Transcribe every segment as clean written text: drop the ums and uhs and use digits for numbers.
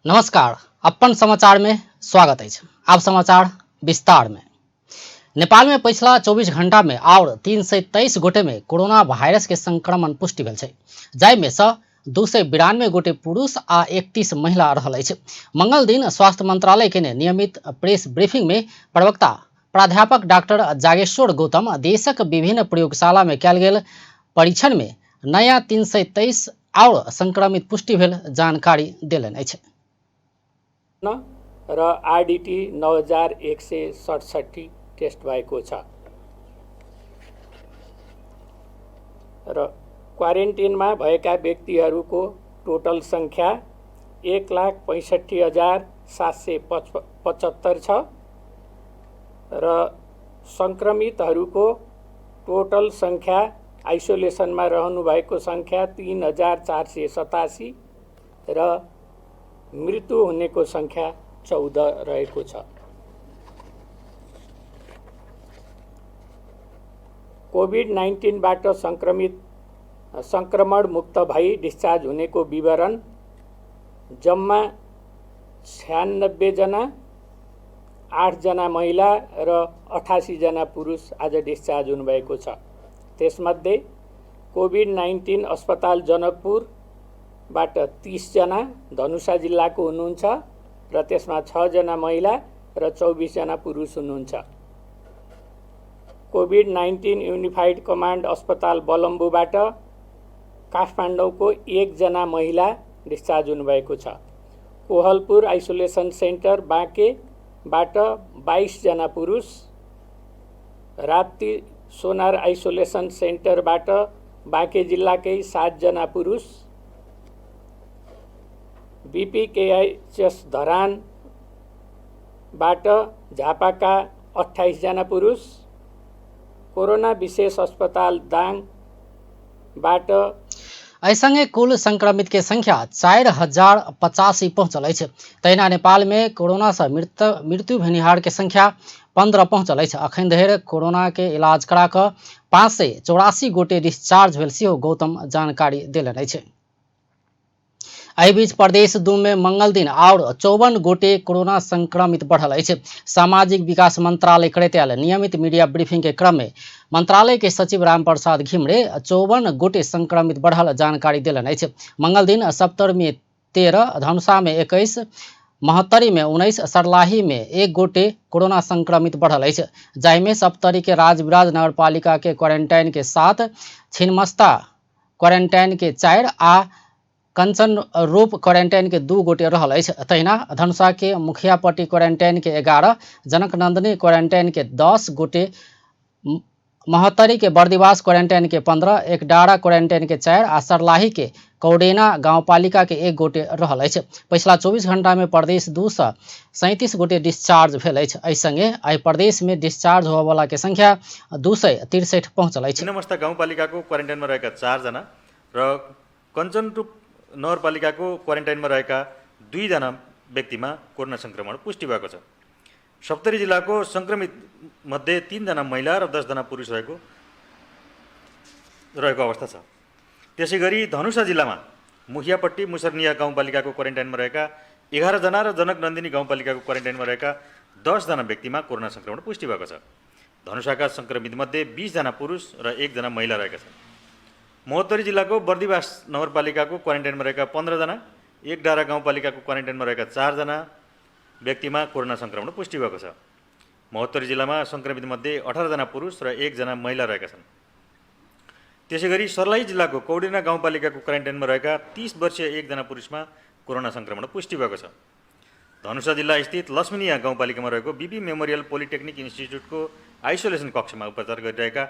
नमस्कार, अपन समाचार में स्वागत अछि। आब समाचार विस्तार में। नेपाल में पिछला 24 घंटा में और 323 गोटे में कोरोना वायरस के संक्रमण पुष्टि भेल छै, जाहि में सँ 292 गोटे पुरुष आ 31 महिला रहल अछि। मंगल दिन स्वास्थ्य मंत्रालय के नियमित प्रेस ब्रीफिंग में प्रवक्ता प्राध्यापक डॉक्टर जागेश्वर गौतम देशक विभिन्न प्रयोगशाला में कयल गेल परीक्षण में नया 323 आओर संक्रमित पुष्टि भेल जानकारी देलनि अछि। र आरडिटी 9167 टेस्ट भएको छ र क्वारेन्टिनमा भएका व्यक्तिहरूको टोटल सङ्ख्या 1,65,775 छ र सङ्क्रमितहरूको टोटल सङ्ख्या आइसोलेसनमा रहनुभएको सङ्ख्या 3,487 र मृत्यु हुनेको सङ्ख्या 14 रहेको छ। कोभिड 19बाट सङ्क्रमण मुक्त भई डिस्चार्ज हुनेको विवरण जम्मा 96 जना, 8 जना महिला र 88 जना पुरुष आज डिस्चार्ज हुनुभएको छ। त्यसमध्ये कोभिड 19 अस्पताल जनकपुरबाट 30 जना धनुषा जिल्लाको हुनुहुन्छ र त्यसमा 6 जना महिला र 24 जना पुरुष हुनुहुन्छ। कोभिड 19 युनिफाइड कमान्ड अस्पताल बलम्बुबाट काठमाडौँको 1 जना महिला डिस्चार्ज हुनुभएको छ। कोहलपुर आइसोलेसन सेन्टर बाँकेबाट 22 जना पुरुष, राप्ती सोनार आइसोलेसन सेन्टरबाट बाँके जिल्लाकै 7 जना पुरुष, बीपीकेएचएस धरानबाट झापाका 28 जना पुरुष, कोरोना विशेष अस्पताल दाङबाट। एहि संगे कुल संक्रमित के संख्या 4085 पहुंचल अछि। तहिना नेपाल में कोरोना से मृत्यु भेनिहार के संख्या 15 पहुंचल अछि। अखन धरि कोरोना के इलाज करा कऽ 584 गोटे डिस्चार्ज भेल सेहो गौतम जानकारी देलनि अछि। एहि बीच प्रदेश 2 में मंगल दिन आओर 54 गोटे कोरोना संक्रमित बढ़ल अछि। सामाजिक विकास मंत्रालय करैत आयल नियमित मीडिया ब्रीफिंग के क्रम में मंत्रालय के सचिव रामप्रसाद घिमरे 54 गोटे संक्रमित बढ़ल जानकारी देलनि अछि। मंगल दिन सप्तरी में 13, धनुषा में 21, महोत्तरी में 19, सर्लाही में 1 गोटे कोरोना संक्रमित बढ़ल अछि, जाहिमे सप्तरी के राजविराज नगरपालिका के क्वारेंटाइन के 7, छिन्मस्ता क्वारेंटाइन के 4 आ कंचन रूप क्वारेंटाइन के 2 गोटे रहल अछि। तहिना धनुषा के मुखियापट्टी क्वारेंटाइन के 11, जनकनंदनी क्वारेंटाइन के 10 गोटे, महोत्तरी के बर्दिवास क्वारेंटाइन के 15, एकडारा क्वारेंटाइन के 4 आ सर्लाही के कौडेना गाउँपालिका के 1 गोटे रहल अछि। पछिला 24 घंटा में प्रदेश 2 सँ 37 गोटे डिस्चार्ज भेल अछि। एहि संगे एहि प्रदेश में डिस्चार्ज होबयवला के संख्या 263 पहुंचल अछि। छिन्नमस्ता गाउँपालिकाको क्वारेन्टाइनमा रहेका 4 जना र कञ्चनरूप नगरपालिकाको क्वारेन्टाइनमा रहेका 2 जना व्यक्तिमा कोरोना सङ्क्रमण पुष्टि भएको छ। सप्तरी जिल्लाको सङ्क्रमित मध्ये 3 जना महिला र 10 जना पुरुष रहेको अवस्था छ। त्यसैगरी धनुषा जिल्लामा मुखियापट्टी मुसरनिया गाउँपालिकाको क्वारेन्टाइनमा रहेका 11 जना र जनकनन्दिनी गाउँपालिकाको क्वारेन्टाइनमा रहेका 10 जना व्यक्तिमा कोरोना सङ्क्रमण पुष्टि भएको छ। धनुषाका सङ्क्रमितमध्ये 20 जना पुरुष र 1 जना महिला रहेका छन्। महोत्तरी जिल्लाको बर्दिवास नगरपालिकाको क्वारेन्टाइनमा रहेका 15 जना, एक डाँडा गाउँपालिकाको क्वारेन्टाइनमा रहेका 4 जना व्यक्तिमा कोरोना सङ्क्रमण पुष्टि भएको छ। महोत्तरी जिल्लामा सङ्क्रमितमध्ये 18 जना पुरुष र 1 जना महिला रहेका छन्। त्यसैगरी सर्लाही जिल्लाको कौडिना गाउँपालिकाको क्वारेन्टाइनमा रहेका 30 वर्षीय 1 जना पुरुषमा कोरोना सङ्क्रमण पुष्टि भएको छ। धनुषा जिल्ला स्थित लक्ष्मीनिया गाउँपालिकामा रहेको बीपी मेमोरियल पोलिटेक्निक इन्स्टिच्युटको आइसोलेसन कक्षमा उपचार गरिरहेका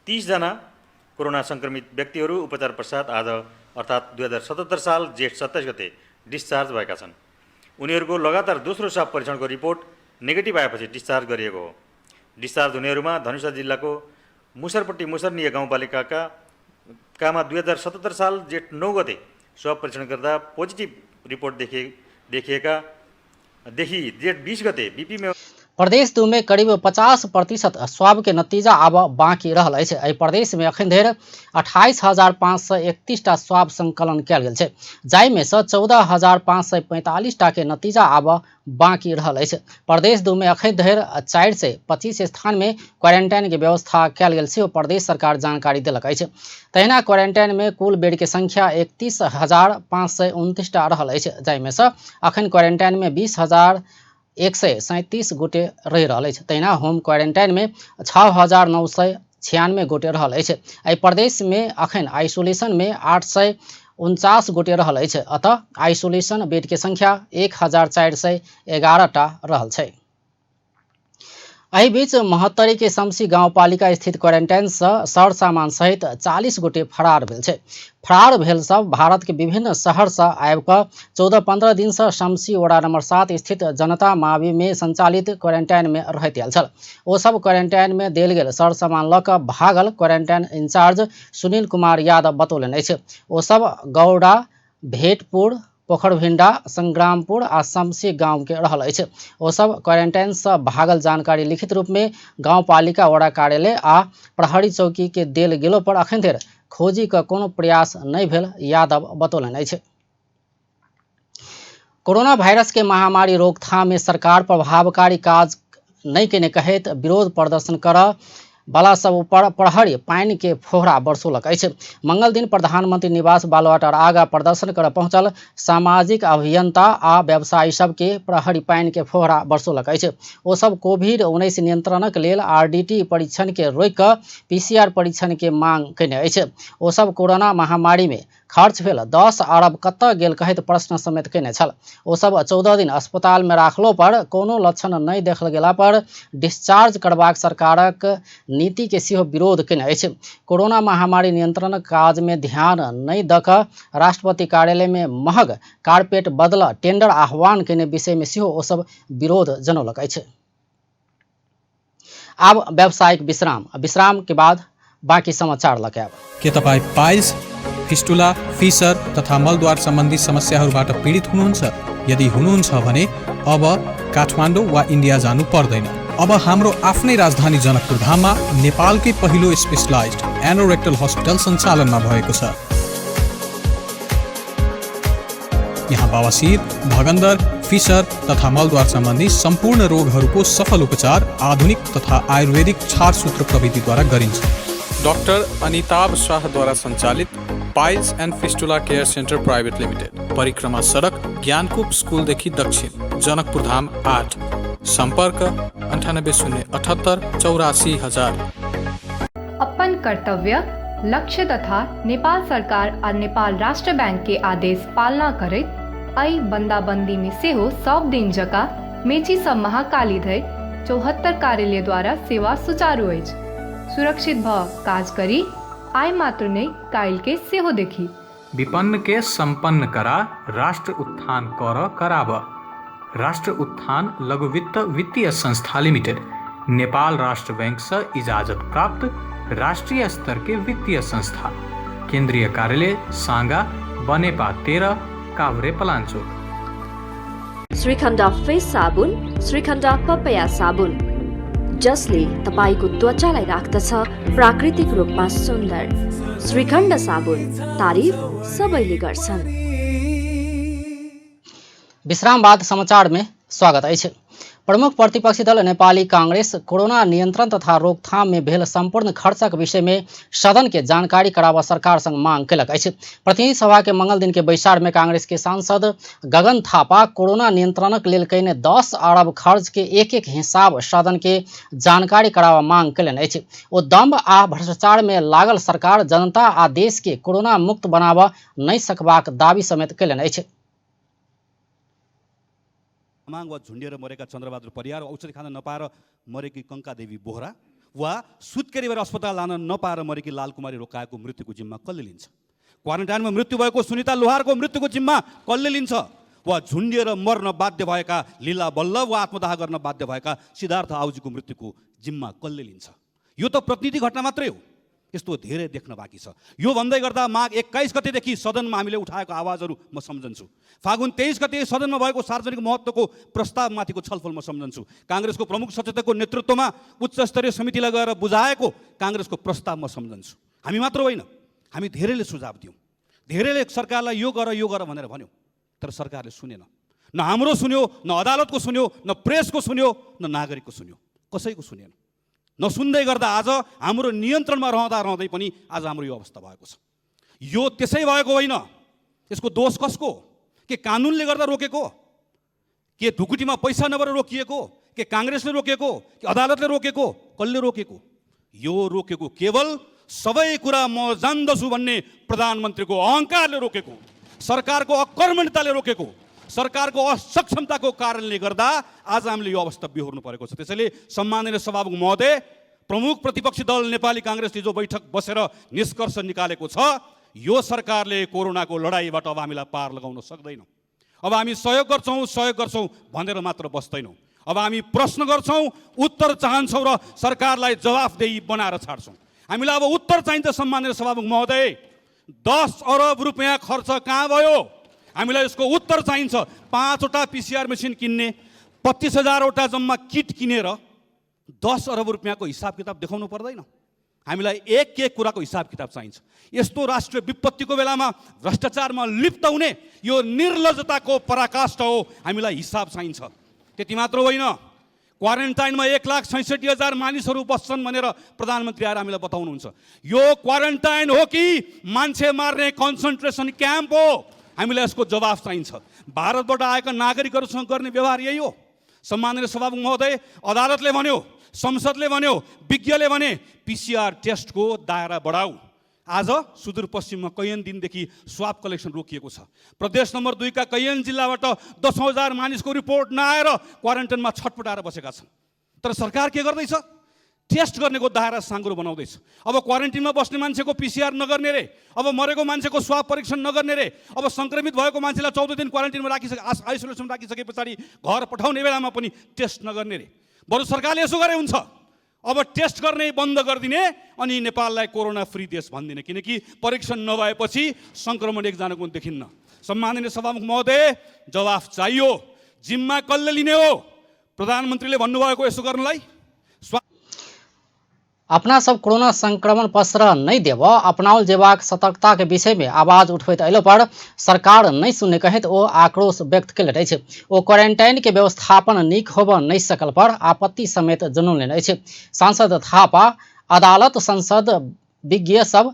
30 जना कोरोना सङ्क्रमित व्यक्तिहरू उपचार पश्चात आज अर्थात् 2077 साल जेठ 27 गते डिस्चार्ज भएका छन्। उनीहरूको लगातार दोस्रो साप परीक्षणको रिपोर्ट नेगेटिभ आएपछि डिस्चार्ज गरिएको हो। डिस्चार्ज हुनेहरूमा धनुषा जिल्लाको मुसरपट्टी मुसरनिया गाउँपालिकाका कामा 2077 साल जेठ 9 गते स्वाब परीक्षण गर्दा पोजिटिभ रिपोर्ट देखिएका देखि जेठ 20 गते बीपी। प्रदेश 2 में करीब 50% स्वाब के नतीजा आब बाँकी रहल अछि। एहि प्रदेश में अखन धरि 28,531 टा स्वाब संकलन कयल गेल छै, जाहिमे सँ 14,545 टा के नतीजा आब बाँकी रहल अछि। प्रदेश 2 में अखन धरि 425 स्थान में क्वारेंटाइन के व्यवस्था कयल गेल सेहो प्रदेश सरकार जानकारी देलक अछि। तहिना क्वारेंटाइन में कुल बेड के संख्या 31,529 टा रहल अछि, जाहिमे सँ अखन क्वारेंटाइन में 20,137 गोटे रहि रहल अछि। तहिना होम क्वारेंटाइन में 6,996 गोटे रहल अछि। एहि प्रदेश में अखन आइसोलेशन में 849 गोटे रहल अछि। अतः आइसोलेशन बेड के संख्या 1,411 टा रहल छै। एहि बीच महोत्तरी के शमसी गाउँपालिका स्थित क्वारेंटाइन से सर सामान सहित 40 गोटे फरार भेल छै। फरार भेल सब भारत के विभिन्न शहर से आबि कऽ 14-15 दिन से शमसी वडा नंबर 7 स्थित जनता मावी में संचालित क्वारेंटाइन में रहैत आयल छल। ओ सब क्वारेंटाइन में देल गेल सर सामान लऽ कऽ भागल क्वारेंटाइन इंचार्ज सुनील कुमार यादव बतौलनि अछि। ओ सब गौड़ा, भेटपुर, पोखरभिंडा, संग्रामपुर आ शमसी गांव के रहल अछि। ओ सब क्वारेंटाइन से भागल जानकारी लिखित रूप में गांवपालिका वडा कार्यालय आ प्रहरी चौकी के देल गेलो पर अखन धरि खोजी के कोनो प्रयास नहि भेल यादव बतौलनि अछि। कोरोना वायरस के महामारी रोकथाम में सरकार प्रभावकारी काज नहि केने कहैत विरोध प्रदर्शन करऽ वाला सब ऊपर प्रहरी पानि के फोहरा बरसौलक अछि। मंगल दिन प्रधानमंत्री निवास बालुवाटार आगा प्रदर्शन करऽ पहुंचल सामाजिक अभियंता आ व्यवसायी सबके प्रहरी पानि के फोहरा बरसौलक अछि। ओ सब कोविड-19 नियंत्रणक लेल आरडीटी परीक्षण के रोकि कऽ पीसीआर परीक्षण के मांग केने अछि। ओ सब कोरोना महामारी में खर्च भेल 10 अरब कतऽ गेल कहैत प्रश्न समेत केने छल। ओ सब 14 दिन अस्पताल में राखलो पर कोनो लक्षण नहि देखल गेला पर डिस्चार्ज करबाक सरकारक नीति के सेहो विरोध केने अछि। कोरोना महामारी नियंत्रणक काज में ध्यान नहि दऽ कऽ राष्ट्रपति कार्यालय में महग कारपेट बदल टेंडर आह्वान केने विषय में सेहो ओ सब विरोध जनौलक अछि। आब व्यावसायिक विश्राम, विश्राम के बाद बाँकी समाचार लऽ के आयब। के तपाईँ पाइल्स, फिस्टुला, फिसर तथा मलद्वार सम्बन्धी समस्याहरूबाट पीडित हुनुहुन्छ? यदि हुनुहुन्छ भने अब काठमाडौँ वा इन्डिया जानु पर्दैन। अब हाम्रो आफ्नै राजधानी जनकपुर धाममा नेपालकै पहिलो स्पेसलाइज्ड एनोरेक्टल हस्पिटल सञ्चालनमा भएको छ। यहाँ बवासीर, भगन्दर, फिसर तथा मलद्वार सम्बन्धी सम्पूर्ण रोगहरूको सफल उपचार आधुनिक तथा आयुर्वेदिक छारसूत्र प्रविधिद्वारा गरिन्छ। डाक्टर अनिताभ शाहद्वारा सञ्चालित piles and fistula care centre private limited, परिक्रमा सडक, ज्ञानकूप स्कुलदेखि दक्षिण, जनकपुर धाम 8। सम्पर्क 98 078 84 000। अपन कर्तव्य, लक्ष्य तथा नेपाल सरकार आ नेपाल राष्ट्र बैंक के आदेश पालना करैत एहि बन्दाबन्दी में सेहो सब दिन जकाँ मेची सँ महाकाली धरि 74 कार्यालय द्वारा सेवा सुचारू अछि। सुरक्षित भऽ काज करी, आइ मात्र नहि काल्हि के सेहो देखी। विपन्न के सम्पन्न करा राष्ट्र उत्थान कर कराब। राष्ट्र उत्थान लघुवित्त वित्तीय संस्था लिमिटेड, नेपाल राष्ट्र बैंक से इजाजत प्राप्त राष्ट्रीय स्तर के वित्तीय संस्था। केंद्रीय कार्यालय सांगा, बनेपा 13, काभ्रे पलाञ्चोक। श्रीखण्ड फेस साबुन, श्रीखण्ड पपया साबुन, जसले तपाईँको त्वचालाई राख्दछ प्राकृतिक रूपमा सुन्दर। श्रीखण्ड साबुन, तारिफ सबैले गर्छन्। विश्राम बाद समाचार में स्वागत अछि। प्रमुख प्रतिपक्षी दल नेपाली कांग्रेस कोरोना नियंत्रण तथा रोकथाम में भेल संपूर्ण खर्चक विषय में सदन के जानकारी कराबऽ सरकार संग मांग केलक अछि। प्रतिनिधि सभा के मंगल दिन के बैसार में कांग्रेस के सांसद गगन थापा कोरोना नियंत्रणक लेल कयने 10 अरब खर्च के एक एक हिसाब सदन के जानकारी कराबऽ मांग केलनि अछि। ओ दम्भ आ भ्रष्टाचार में लागल सरकार जनता आ देश के कोरोना मुक्त बनाबऽ नहि सकबाक दावी समेत केलनि अछि। तामाङ वा झुन्डिएर मरेका चन्द्रबहादुर परियार वा औषधि खान नपाएर मरेकी कङ्कादेवी बोहरा वा सुत्केरी भएर अस्पताल लान नपाएर मरेकी लालकुमारी रोकाएको मृत्युको जिम्मा कसले लिन्छ? क्वारेन्टाइनमा मृत्यु भएको सुनिता लोहारको मृत्युको जिम्मा कसले लिन्छ? वा झुन्डिएर मर्न बाध्य भएका लीला बल्लभ वा आत्मदाह गर्न बाध्य भएका सिद्धार्थ आउजीको मृत्युको जिम्मा कसले लिन्छ? यो त प्रतिनिधि घटना मात्रै हो। यस्तो धेरै देख्न बाँकी छ। यो भन्दै गर्दा माघ 21 गतेदेखि सदनमा हामीले उठाएको आवाजहरू म सम्झन्छु। फागुन 23 गते सदनमा भएको सार्वजनिक महत्त्वको प्रस्तावमाथिको छलफल म सम्झन्छु। काङ्ग्रेसको प्रमुख सचेतकको नेतृत्वमा उच्चस्तरीय समितिलाई गएर बुझाएको काङ्ग्रेसको प्रस्ताव म सम्झन्छु। हामी मात्र होइन, हामी धेरैले सुझाव दियौँ, धेरैले सरकारलाई यो गर यो गर भनेर भन्यौँ, तर सरकारले सुनेन। न हाम्रो सुन्यो, न अदालतको सुन्यो, न प्रेसको सुन्यो, न नागरिकको सुन्यो, कसैको सुनेन। नसुन्दै गर्दा आज हाम्रो नियन्त्रणमा रहँदा रहँदै पनि आज हाम्रो यो अवस्था भएको छ। यो त्यसै भएको होइन। यसको दोष कसको? के कानुनले गर्दा रोकेको? के ढुकुटीमा पैसा नभएर रोकिएको? के काङ्ग्रेसले रोकेको? के अदालतले रोकेको? कसले रोकेको? यो रोकेको केवल सबै कुरा म जान्दछु भन्ने प्रधानमन्त्रीको अहङ्कारले रोकेको, सरकारको अकर्मण्यताले रोकेको, सरकारको असक्षमताको कारणले गर्दा आज हामीले यो अवस्था बिहोर्नु परेको छ। त्यसैले सम्माननीय सभामुख महोदय, प्रमुख प्रतिपक्षी दल नेपाली काङ्ग्रेसले जो बैठक बसेर निष्कर्ष निकालेको छ, यो सरकारले कोरोनाको लडाइँबाट अब हामीलाई पार लगाउन सक्दैन। अब हामी सहयोग गर्छौँ, सहयोग गर्छौँ भनेर मात्र बस्दैनौँ। अब हामी प्रश्न गर्छौँ, उत्तर चाहन्छौँ र सरकारलाई जवाफदेही बनाएर छाड्छौँ। हामीलाई अब उत्तर चाहिन्छ। सम्माननीय सभामुख महोदय, 10 अरब रुपियाँ खर्च कहाँ भयो? हामीलाई यसको उत्तर चाहिन्छ। 5वटा पिसिआर मेसिन किन्ने, 25,000वटा जम्मा किट किनेर 10 अरब रुपियाँको हिसाब किताब देखाउनु पर्दैन। हामीलाई एक एक कुराको हिसाब किताब चाहिन्छ। यस्तो राष्ट्रिय विपत्तिको बेलामा भ्रष्टाचारमा लिप्त हुने यो निर्लजताको पराकाष्ठा हो। हामीलाई हिसाब चाहिन्छ। त्यति मात्र होइन, क्वारेन्टाइनमा 1,66,000 मानिसहरू बस्छन् भनेर प्रधानमन्त्री आएर हामीलाई बताउनुहुन्छ। यो क्वारेन्टाइन हो कि मान्छे मार्ने कन्सन्ट्रेसन क्याम्प हो? हामीलाई यसको जवाफ चाहिन्छ। भारतबाट आएका नागरिकहरूसँग गर्ने व्यवहार यही हो। सम्माननीय सभामुख महोदय, अदालतले भन्यो, संसदले भन्यो, विज्ञले भने पिसिआर टेस्टको दायरा बढाऊ। आज सुदूरपश्चिममा कैयन दिनदेखि स्वाब कलेक्सन रोकिएको छ। प्रदेश नम्बर 2 का कैयन जिल्लाबाट 10,000 मानिसको रिपोर्ट नआएर क्वारेन्टाइनमा छटपटाएर बसेका छन्। तर सरकार के गर्दैछ? टेस्ट गर्नेको दायरा साँघुरो बनाउँदैछ। अब क्वारेन्टिनमा बस्ने मान्छेको पिसिआर नगर्ने रे, अब मरेको मान्छेको स्वाब परीक्षण नगर्ने रे, अब सङ्क्रमित भएको मान्छेलाई 14 दिन क्वारेन्टिनमा राखिसके, आइसोलेसनमा राखिसके पछाडि घर पठाउने बेलामा पनि टेस्ट नगर्ने रे। बरु सरकारले यसो गरे हुन्छ, अब टेस्ट गर्ने बन्द गरिदिने अनि नेपाललाई कोरोना फ्री देश भनिदिने, किनकि परीक्षण नभएपछि सङ्क्रमण एकजनाको पनि देखिन्न। सम्माननीय सभामुख महोदय, जवाफ चाहियो। जिम्मा कसले लिने हो? प्रधानमन्त्रीले भन्नुभएको यसो गर्नलाई। अपना सब कोरोना संक्रमण पसर नहीं देव अपनाओल जेबाक सतर्कता के विषय में आवाज उठबैत अयलो पर सरकार नहीं सुनने कहैत ओ आक्रोश व्यक्त केलनि अछि। ओ क्वारेंटाइन के व्यवस्थापन नीक होबऽ नहीं सकल पर आपत्ति समेत जनौलनि अछि। सांसद थापा अदालत संसद विज्ञ सब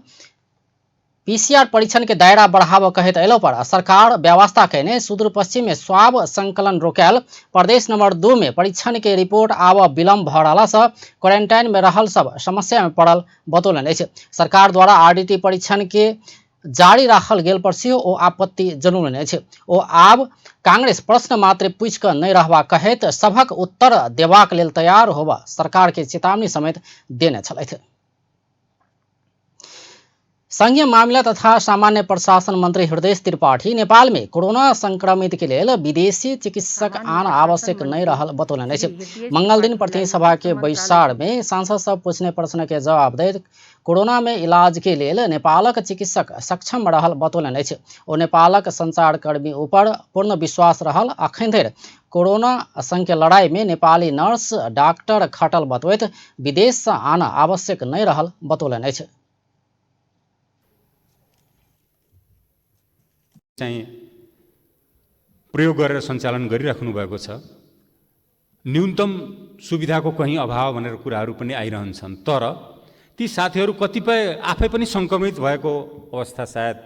पीसीआर परीक्षण के दायरा बढ़ाव कहैत अयलो पर सरकार व्यवस्था कयने सुदूरपश्चिम में स्वाब संकलन रोकायल, प्रदेश नंबर 2 में परीक्षण के रिपोर्ट आब विलम्ब भऽ रहला सँ क्वारेंटाइन में रहल सब समस्या में पड़ल बतौलनि अछि। सरकार द्वारा आरडीटी परीक्षण के जारी राखल गेल पर सेहो ओ आपत्ति जनौलनि अछि। ओ आब कांग्रेस प्रश्न मात्र पूछि कऽ नहि रहबा कहैत सभक उत्तर देबाक लेल तैयार होबऽ सरकार के चेतावनी समेत देने छलथि। संघीय मामिला तथा सामान्य प्रशासन मंत्री हृदय त्रिपाठी नेपाल में कोरोना संक्रमित के लेल विदेशी चिकित्सक आन आवश्यक नहीं रहल बतौलनि अछि। मंगल दिन प्रतिनिधि सभा के बैसार में सांसद सब पूछने प्रश्न के जवाब दैत कोरोना में इलाज के लेल नेपालक चिकित्सक सक्षम रहल बतौलनि अछि। ओ नेपालक संचारकर्मी ऊपर पूर्ण विश्वास रहल अखन धरि कोरोना संग के लड़ाई में नेपाली नर्स डॉक्टर खटल बतबैत विदेश से आना आवश्यक नहीं रहल बतौलनि अछि। चाहिँ प्रयोग गरेर सञ्चालन गरिराख्नु भएको छ। न्यूनतम सुविधाको कहीँ अभाव भनेर कुराहरू पनि आइरहन्छन्, तर ती साथीहरू कतिपय आफै पनि सङ्क्रमित भएको अवस्था सायद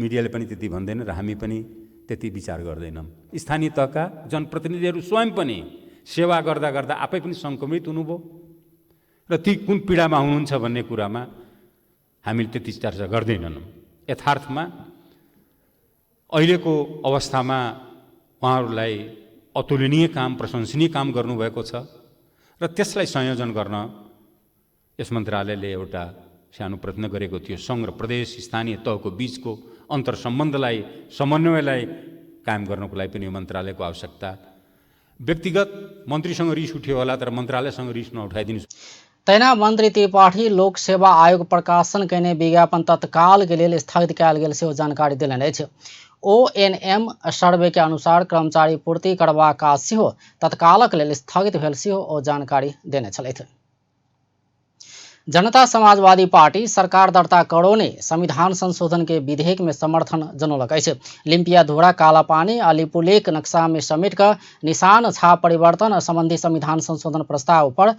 मिडियाले पनि त्यति भन्दैन र हामी पनि त्यति विचार गर्दैनौँ। स्थानीय तहका जनप्रतिनिधिहरू स्वयं पनि सेवा गर्दा गर्दा आफै पनि सङ्क्रमित हुनुभयो र ती कुन पीडामा हुनुहुन्छ भन्ने कुरामा हामीले त्यति चर्चा गर्दैनौँ। यथार्थमा अहिलेको अवस्थामा उहाँहरूलाई अतुलनीय काम, प्रशंसनीय काम गर्नुभएको छ र त्यसलाई संयोजन गर्न यस मन्त्रालयले एउटा सानो प्रयत्न गरेको थियो। सङ्घ र प्रदेश स्थानीय तहको बिचको अन्तर्सम्बन्धलाई, समन्वयलाई कायम गर्नको लागि पनि यो मन्त्रालयको आवश्यकता। व्यक्तिगत मन्त्रीसँग रिस उठ्यो होला, तर मन्त्रालयसँग रिस नउठाइदिनु। तहिना मंत्री त्रिपाठी लोक सेवा आयोग प्रकाशन कयने विज्ञापन तत्काल के लेल स्थगित कयल गेल सेहो जानकारी देलनि अछि। ओएनएम सर्वे के अनुसार कर्मचारी पूर्ति करबाक काज सेहो तत्कालक लेल स्थगित भेल सेहो ओ जानकारी देने छलथि। जनता समाजवादी पार्टी सरकार दर्ता करौने संविधान संशोधन के विधेयक में समर्थन जनौलक अछि। लिम्पियाधुरा, कालापानी आ लिपुलेख नक्शा में समेट कऽ निशान छाप परिवर्तन संबंधी संविधान संशोधन प्रस्ताव पर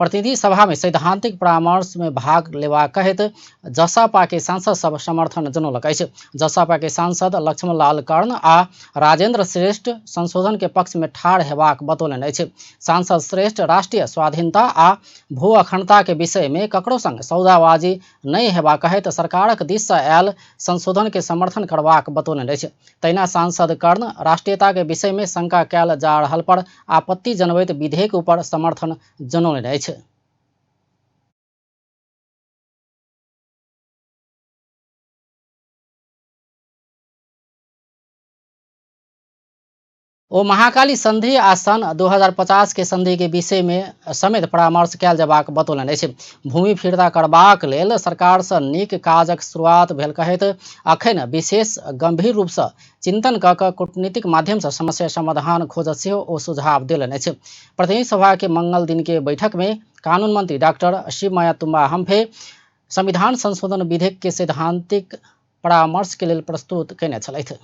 प्रतिनिधि सभा में सैद्धांतिक परामर्श में भाग लेबाक कहैत जसपा के सांसद सब समर्थन जनौलक अछि। जसपा के सांसद लक्ष्मण लाल कर्ण आ राजेंद्र श्रेष्ठ संशोधन के पक्ष में ठाढ़ हेबाक बतौलनि अछि। सांसद श्रेष्ठ राष्ट्रीय स्वाधीनता आ भू अखंडता के विषय में ककरो संग सौदाबाजी नहि हेबाक कहैत सरकारक दिस सँ आयल संशोधन के समर्थन करबाक बतौलनि अछि। तहिना सांसद कर्ण राष्ट्रीयता के विषय में शंका कयल जा रहल पर आपत्ति जनबैत विधेयक ऊपर समर्थन जनौलनि अछि। ओ महाकाली संधि आ सन 2050 के संधि के विषय में समेत परामर्श कयल जेबाक बतौलनि अछि। भूमि फिर्ता करबाक लेल सरकार सँ नीक काजक शुरुआत भेल कहैत अखन विशेष गंभीर रूप सँ चिंतन कऽ कऽ कूटनीतिक माध्यम सँ समस्या समाधान खोजत सेहो ओ सुझाव देलनि अछि। प्रतिनिधि सभा के मंगल दिन के बैठक में कानून मंत्री डॉक्टर शिवमाया तुम्बा हम्फे संविधान संशोधन विधेयक के सैद्धांतिक परामर्श के लेल प्रस्तुत कयने छलथि।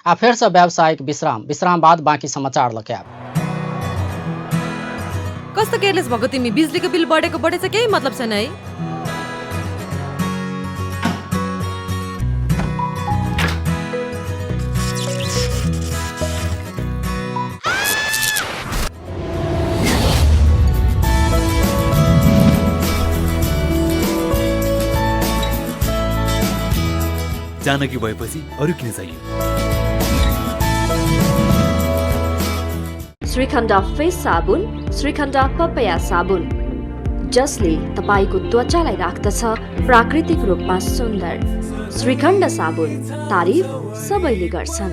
आ फेर से व्यावसायिक विश्राम, विश्राम बाद बाँकी समाचार लऽ के आयब। कस्तो केयरलेस भएको तिमी? बिजुलीको बिल बढेको बढेछ, केही मतलब छैन है। जानकी भएपछि अरू किन चाहियो? श्रीखण्ड फेस साबुन, श्रीखण्ड पपया साबुन, जसले तपाईँको त्वचालाई राख्दछ प्राकृतिक रूपमा सुन्दर। श्रीखण्ड साबुन, तारिफ सबैले गर्छन्।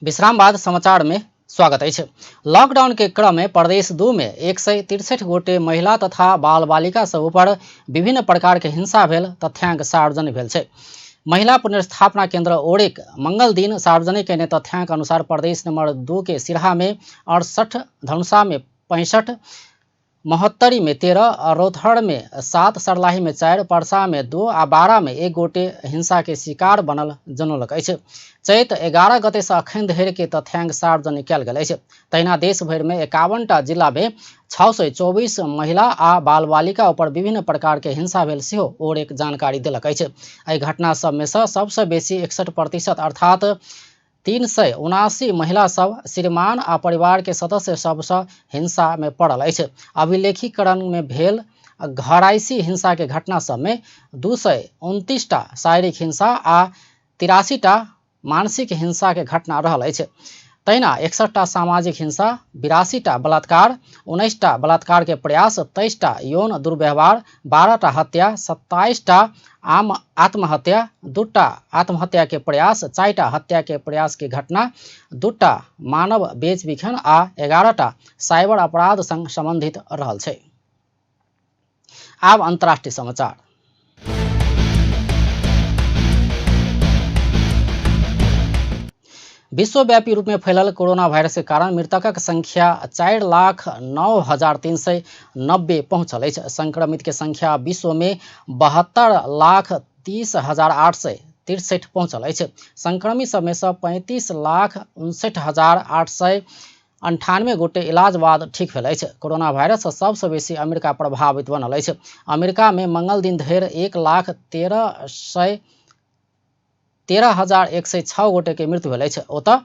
विश्राम बाद समाचार में स्वागत अछि। लॉकडाउन के क्रम में प्रदेश 2 में 163 गोटे महिला तथा बाल बालिका सब ऊपर विभिन्न प्रकार के हिंसा भेल तथ्यांक सार्वजनिक भेल छै। महिला पुनर्स्थापना केंद्र ओरेक मंगल दिन सार्वजनिक कयने तथ्यांक अनुसार प्रदेश नंबर 2 के सिरहा में 68, धनुषा में 65, महोत्तरी में 13, रौतहर में 7, सर्लाही में 4, परसा में 2 आ 12 में 1 गोटे हिंसा के शिकार बनल जनौलक अछि। चैत 11 गते से अखन धरि के तथ्यांक सार्वजनिक कयल गेल अछि। तहिना देश भरि में 51टा जिला में 624 महिला आ बाल बालिका ऊपर विभिन्न प्रकार के हिंसा भेल सेहो ओरेक जानकारी देलक अछि। एहि घटना सब में सँ सबसँ बेसी 61% अर्थात 379 महिला सब श्रीमान आ परिवार के सदस्य सबसँ हिंसा में पड़ल अछि। अभिलेखीकरण में भेल घरायसी हिंसा के घटना सब में 229टा शारीरिक हिंसा आ 83टा मानसिक हिंसा के घटना रहल अछि। तहिना 61टा सामाजिक हिंसा, 82टा बलात्कार, 19टा बलात्कार के प्रयास, 23टा यौन दुर्व्यवहार, 12टा हत्या, 27टा आम आत्महत्या, 2टा आत्महत्या के प्रयास, 4टा हत्या के प्रयास के घटना, 2टा मानव बेच बिखन आ 11टा साइबर अपराध संग संबंधित रहल छै। आब अंतर्राष्ट्रीय समाचार। विश्वव्यापी रूप में फैलल कोरोना वायरस के कारण मृतकक संख्या 4,09,390 पहुंचल अछि। संक्रमित के संख्या विश्व में 72,30,863 पहुंचल अछि। संक्रमित सब में सँ 35,59,898 गोटे इलाज बाद ठीक भेल अछि। कोरोना वायरस सँ सबसँ बेसी अमेरिका प्रभावित बनल अछि। अमेरिका में मंगल दिन धरि 1,13,13,106 गोटे के मृत्यु भेल अछि। ओतऽ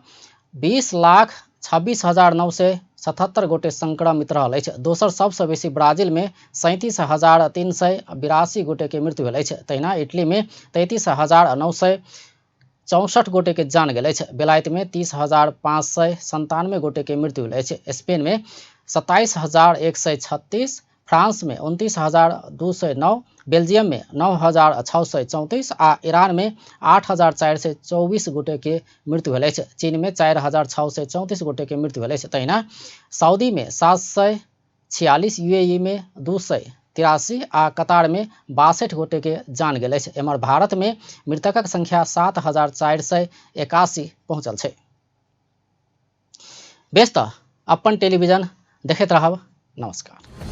20,26,977 गोटे संक्रमित रहल अछि। दोसर सबसँ बेसी ब्राजील में 37,382 गोटे के मृत्यु भेल अछि। तहिना इटली में 33,964 गोटे के जान गेल अछि। बेलायत में 30,597 गोटे के मृत्यु भेल अछि। स्पेन में 27,136, फ्रांस में 29,209, बेल्जियममे 9634 आ ईरानमे 8424 गोटेके मृत्यु भेल अछि। चीनमे 4634 गोटेके मृत्यु भेल अछि। तहिना सऊदीमे 746, यूएईमे 283 आ कतारमे 62 गोटेके जान गेल अछि। एम्हर भारतमे मृतकक संख्या 7481 पहुँचल छै। बेस तऽ अपन टेलीविजन देखैत रहब। नमस्कार।